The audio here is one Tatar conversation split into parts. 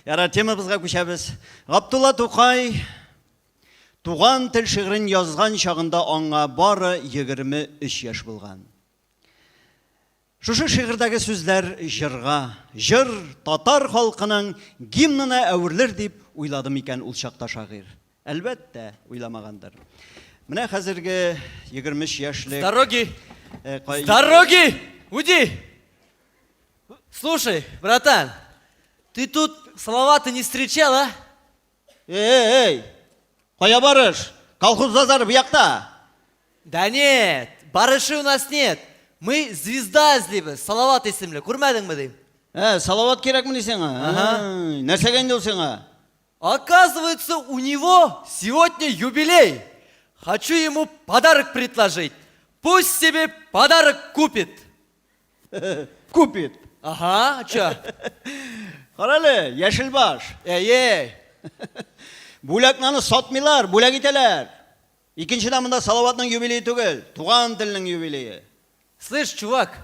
Ярар, темабызга күчәбез. Габдулла Тукай Туган тел шигырен язган чагында аңа бары 23 яшь булган. Шушы шигырьдәге сүзләр җырга, җыр татар халкының гимнына әверелер дип уйлады микән ул чакта шагыйрь? Әлбәттә, уйламагандыр. Менә хәзерге 23 яшьлек... С дороги! С дороги! Уйди! Слушай, братан, ты тут Салавата не встречал, а? Эй, эй, кая барыш? Колхоз базары бу якта. Да нет, барыши у нас нет. Мы звезда эзлибез, Салават исемле. Күрмәдеңме дим? Ә, Салават кирәкмени сиңа? Ага. Нәрсәгә инде ул сиңа? Оказывается, у него сегодня юбилей. Хочу ему подарок предложить. Пусть себе подарок купит. Купит. Ага, чё? Кара әле, яшел баш. Эй, эй. Бүләкне аны сатмыйлар, бүләк итәләр. Икенчедән монда Салаватның юбилее түгел, туган телнең юбилее. Слышь, чувак,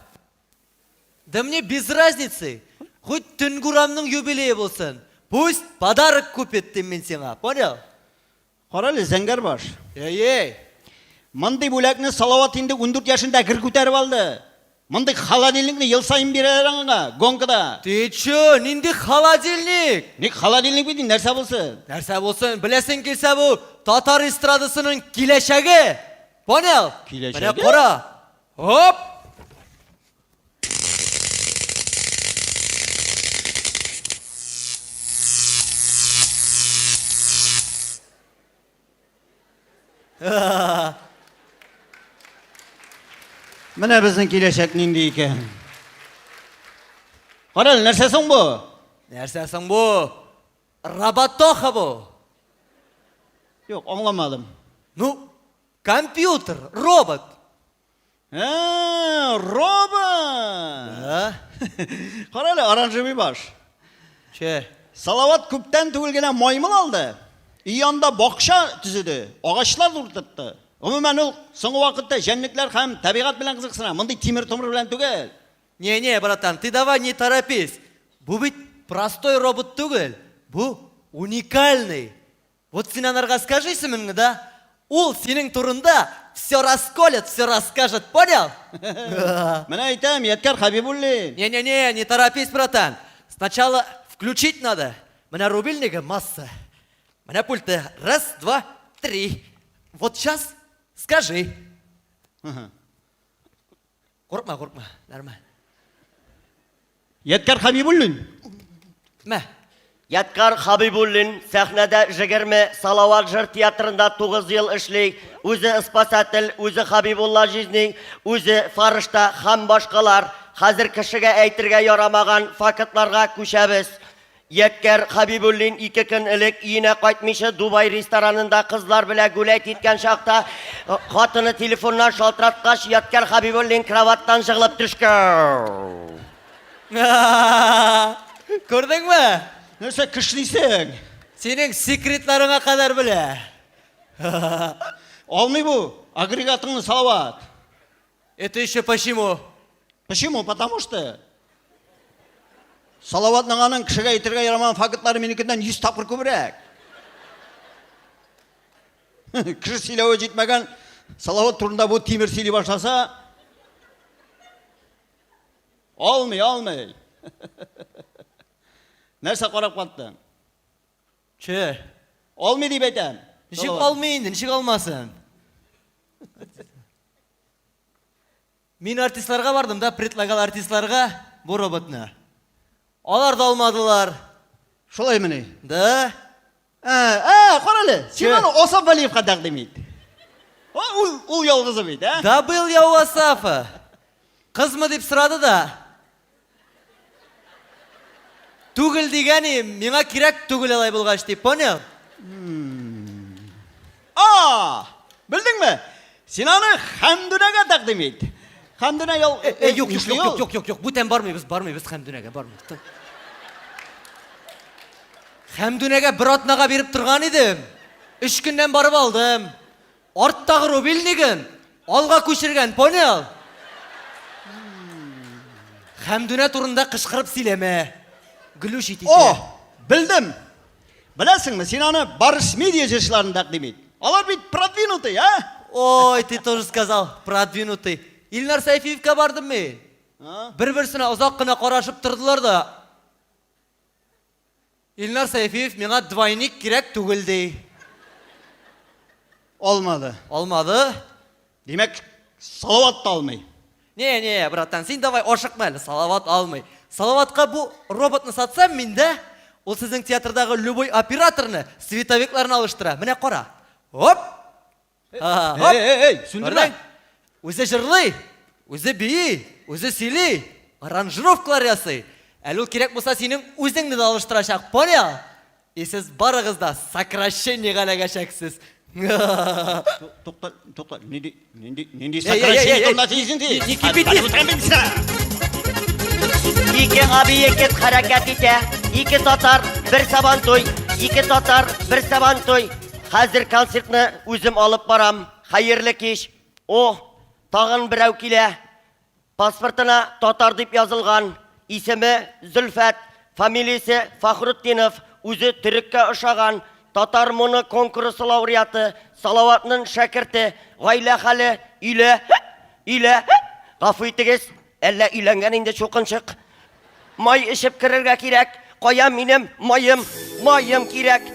да мне без разницы, хоть Төнгурамның юбилее булсын, пусть подарок купит дим мин сиңа, понял? Кара әле, зәңгәр баш. Эй, эй. Мондый бүләкне Салават инде 14 яшендә гер күтәреп алды. Мондый холодильникны ел саен бирәләр аңа, гонкада. Ты чё, нинди холодильник? Ник холодильник бит инде, нәрсә булсын? Нәрсә булсын, беләсең килсә бу татар эстрадасының киләчәге. Понял? Киләчәге? Менә кара. Оп! Менә безнең киләчәк нинди икән. Кара әле, нәрсә соң бу? Нәрсә соң бу? Роботоха бу. Юк, аңламадым. Ну, компьютер, робот. Ә, робот! Да. Кара әле, оранжевый баш. Че? Салават күптән түгел генә маймыл алды. Өй янында бакча төзеде, агачлар утыртты. Гомумән, ул соңгы вакытта җәнлекләр һәм табигать белән кызыксына, мондый тимер-томыр белән түгел. Не-не, братан, ты давай не торопись. Бу бит простой робот түгел, бу уникальный. Вот син анарга скажи исемеңне, да? Ул синең турында все расколет, все расскажет, понял? Менә әйтәм, Ядкәр Хәбибуллин. Не-не-не, не торопись, братан. Сначала включить надо. Менә рубильнигы масса. Менә пульты. Раз, два, три. Вот сейчас скажи. Курыкма, курыкма, нормально. Ядкәр Хәбибуллин. Мә. Ядкар Хабибуллин сәхнәдә 20, Салават җыр театрында 9 ел эшли, үзе спасатель, үзе Хабибулла җизни, үзе фарышта һәм башкалар. Хәзер кешегә әйтергә ярамаган фактларга күчәбез. Ядкәр Хабибуллин ике көн элек өенә кайтмыйча Дубай ресторанында кызлар белән гулять иткән чакта хатыны телефоннан шалтыраткач, Ядкәр Хабибуллин кроватьтан жыгылып төшкән. Күрдеңме? Нәрсә кешнисең? Синең секретларыңа кадәр белә. Алмый бу агрегатыңны, Салават. Это еще почему? Почему? Потому что Салаватның аның кешегә әйтергә ярамаган фактлары минекеннән 100 тапкыр күбрәк. Кеше сөйләве җитмәгән Салават турында бу тимер сөйли башласа, алмый, алмый. Нәрсә карап каттың? Че? Алмый дип әйтәм. Ничек алмый инде, ничек алмасын? Мин артистларга бардым да, предлагал артистларга бу роботны. Алар да алмадылар. Шулаймыни? Да. Ә, ә, кара әле, син аны Асаф Вәлиевка тәкъдим ит. Ул, ул ялгызы бит, ә? Да был я у Асафа. Кызмы дип сорады да. Түгел дигән идем, миңа кирәк түгел алай булгач дип, понял? А! Белдеңме? Син аны Хәмдүнәгә тәкъдим ит. Хәмдүнә ял... Э, э, юк, юк, юк, юк, юк, юк, бүтән бармыйбыз, бармыйбыз Хәмдүнәгә, бармыйбыз. Хәмдүнәгә бер атнага биреп торган идем. Өч көннән барып алдым. Арттагы рубильнигын алга күчергән, понял? Хәмдүнә турында кычкырып сөйләмә. Глючить итә. О, белдем. Беләсеңме, син аны Барс Медиа җырчыларын тәкъдим ит. Алар бит продвинутый, а? Ой, ты тоже сказал, продвинутый. Илнар Сәйфиевка бардым мин. Бер-берсенә озак кына карашып тордылар да. Илнар Сәйфиев миңа двойник кирәк түгел ди. Алмады. Алмады. Димәк, Салават та алмый. Не, не, братан, син давай ашыкма әле, Салават алмый. Салаватка бу роботны сатсам мин дә, ул сезнең театрдагы любой операторны, световикларны алыштыра. Менә кара. Оп! Эй, эй, эй, сүндермә. Үзе җырлый, үзе бии, үзе сөйли, аранжировкалар ясый. Әле ул кирәк булса синең үзеңне дә алыштырачак, понял? И сез барыгыз да сокращениегә эләгәчәксез. Тукта, тукта, нинди, нинди, нинди сокращение турында сөйлисең син? Не кипяти. Ике объект хәрәкәт итә. Ике татар, бер сабантуй. Ике татар, бер сабантуй. Хәзер концертны үзем алып барам. Хәерле кич. О, тагын берәү килә. Паспортына татар дип язылган. Исеме Зөлфәт, фамилиясе Фахрутдинов, үзе төреккә ошаган, Татар моны конкурсы лауреаты, Салаватның шәкерте, гаилә хәле, өйлә, өйлә, гафу итегез, әллә өйләнгән инде чукынчык. Май эчеп керергә кирәк, кая минем маем, маем кирәк.